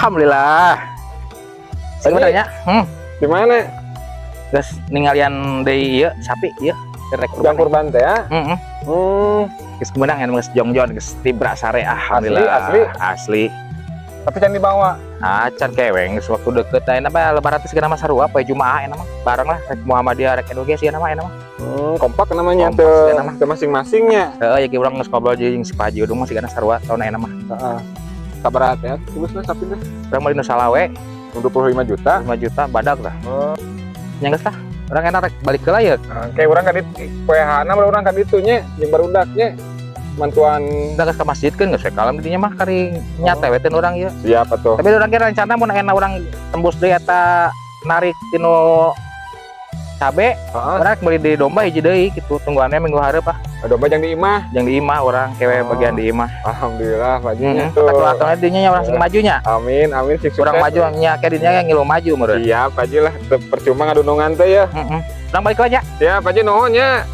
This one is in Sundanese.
Alhamdulillah. Sebenarnya, Di mana? Geus ningalian deui ieu sapi ieu rek. Jang kurban teh ya? Heeh. Geus meunang anu geus jongjon, geus tibra sare, alhamdulillah. Asli? Asli. Tapi can dibawa. Ah, can keweng geus waktu deket ayeuna mah lebaran teh segala mah sarua poe Jumaah enak mah. Bareng lah rek Muhammadiyah, rek NU ge sih mah enak mah. Kompak namanya. Kompak tuh sih nama. Teu masing-masingnya. Heeh, ya urang geus ngobrol jeung si Pak Haji Udung mah sigana sarua tahun ayeuna mah. Heeh. Sabaraha teh? Tebusna sapi teh? Urang meuli nu salawe. 25 juta. 5 juta badag lah. Oh. Nya geus lah. Urang enak rek balik heula ya. Kayak urang ka ditu poe hana urang ka ditu nya jeung barudak nya. Mantuan. Udah geus ka masjid kan geus we kalem di dinya mah kari nyate we teh urang ieu. Siap atuh. Tapi urang kira rencana mun enak urang tembus deui eta narik tinu cabe, urang beli di domba hiji deui gitu, tungguannya minggu hareup ah. Domba jang di imah. Jang di imah urang kewe Oh. bagian di imah. Alhamdulillah, Pak Haji nya Heeh. tuh. Kata dinya nya urang sing majunya. Amin, amin, sing sukses. Urang maju nya ke dinya ngilu maju meureun. Siap, Pak Haji lah. Teu percuma ngadunungan teh ya. Heeh. Urang balik aja. Siap, Pak Haji, nuhun nya.